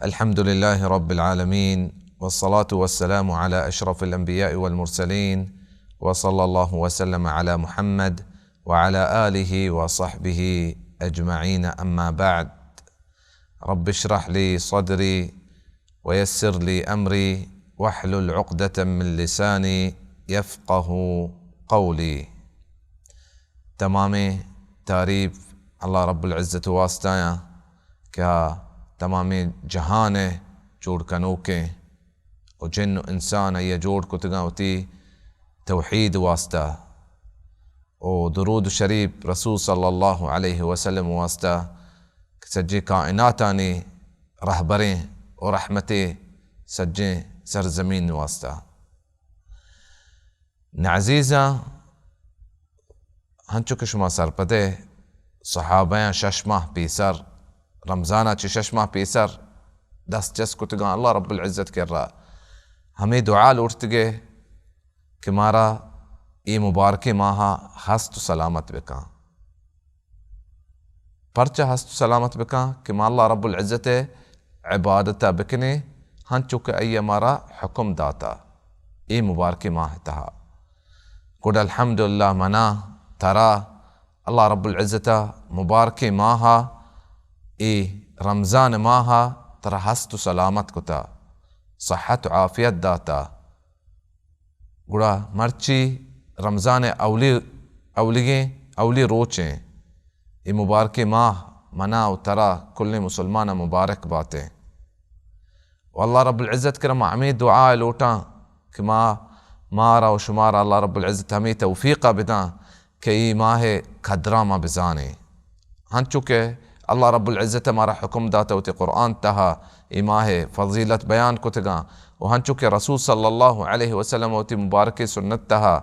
الحمد لله رب العالمين، والصلاة والسلام على أشرف الأنبياء والمرسلين، وصلى الله وسلم على محمد وعلى آله وصحبه أجمعين، أما بعد. رب اشرح لي صدري ويسر لي أمري واحلل عقدة من لساني يفقه قولي. تمامیں تعریف اللہ رب العزت واسطہ آں کہ آ تمامیں جہان ءِ جوڑ کنوکیں و جن و انسان آئی ءَ جوڑ کتگاں وتی توحید واسطہ، و درود شریف رسول صلی اللہ علیہ وسلم واسطہ کہ سجیں کائناتانی رہبریں و رحمتے سجیں سرزمین واسطہ۔ نہ عزیزاں، ہنچو کہ شما سرپدے، صحابیاں شش ماہ پیسر، رمضان ءَ چہ شش ماہ پیسر دست چست کتگاں اللہ رب العزت کرا، ہمے دعا لوٹتگے کہ مارا اے مبارکیں ماہ ءَ ہست و سلامت بکاں۔ پرچہ ہست و سلامت بکاں کہ ما اللہ رب العزت ءِ عبادت ءَ بکنیں، ہنچو کہ آئی ءَ مارا حکم داتا اے مبارکیں ماہ ءِ تہا۔ گڈ الحمدللہ منا ترا اللہ رب العزت ءَ مبارکیں ماہ ءَ، اے رمضان ماہ ءَ ترا ہست و سلامت کتا، صحت و عافیت داتا۔ گڑا مرچی رمضان ءِ اولی، اولیگیں، اولی روچیں۔ اے مبارکیں ماہ منا و ترا کلیں مسلمان ءَ مبارک باتیں۔ و اللہ رب العزت کرا ما ہمے دعا ءَ لوٹاں کہ ما، مارا و شمارا اللہ رب العزت ہمے توفیق ءَ بداں کہ اے ماہ ءِ قدراں ما بزانیں۔ ہنچو کہ اللہ رب العزت ءَ مارا حکم داتا وتی قرآن تہا اے ماہ ءِ فضیلت بیان کتگاں، و ہنچو کہ رسول صلی اللہ علیہ وسلم ءَ وتی مبارکیں سنت تہا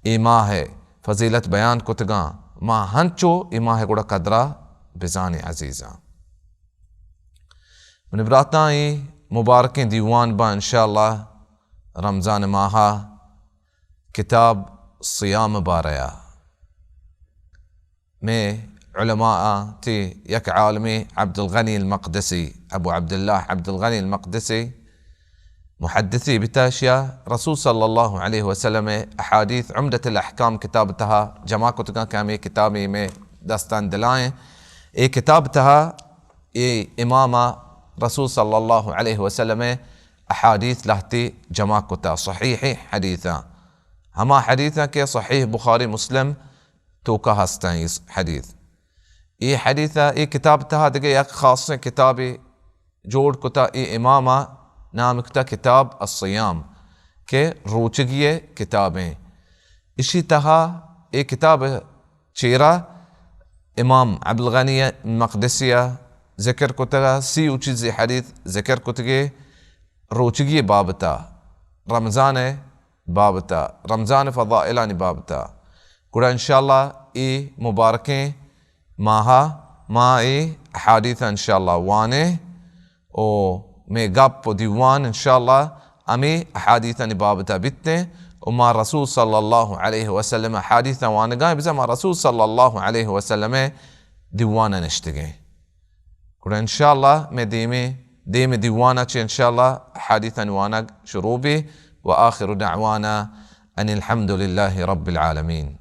اے ماہ ءِ فضیلت بیان کتگاں، ما ہنچو اے ماہ ءِ گڑا قدرا بزانیں عزیزاں۔ منی براتاں، اے مبارکیں دیوان باں انشاءاللہ رمضان ماہ ءَ کتاب صیام بارہ ءَ۔ مئے علماء ءَ تئی یک عالمے عبدالغنی المقدسی، ابو عبداللہ عبدالغنی المقدسی، محدثے بتا، اشیا رسول صلی اللہ علیہ وسلم ءِ احادیث عمدۃ الاحکام کتاب تہا جمع کتگاں کہ ہمے کتابے مئے دستاں دلائیں۔ اے کتاب تہا اے امام ءَ رسول صلی اللہ علیہ وسلم ءِ احادیث لہتے جمع کتا، صحیح حدیثاں، ہما حدیثاں کہ صحیح بخاری مسلم توکا ہستاں۔ اے حدیث، اے حدیث ءَ اے کتاب تہا دگہ یک خاصیں کتابے جوڑ کتا، اے امام ءَ نام کتا کتاب الصیام کہ روچگی ءِ کتابیں۔ اشی تہا اے کتاب چیرا امام عبدالغنی مقدسی ءَ ذکر کتگا، سی و چیزے حدیث ذکر کتگے روچگی بابتا، رمضان بابتا، رمضان فضائلانی بابتا۔ گڑا انشاءاللہ اے مبارکیں ماہا ما اے احادیث انشاءاللہ وانیں۔ و مئے گپ و دیوان انشاءاللہ ہمے احادیثانی بابتا بیتیں و ما رسول صلی اللہ علیہ وسلم احادیثاں وانگائیں، بزاں ما رسول صلی اللہ علیہ وسلم دیوانا نشتگیں۔ گڑا انشاءاللہ مئے دیمے، دیم دیوانا چہ انشاءاللہ احادیثانی وانگ شروع بی۔ و آخر دعوانا ان الحمد للہ رب العالمین۔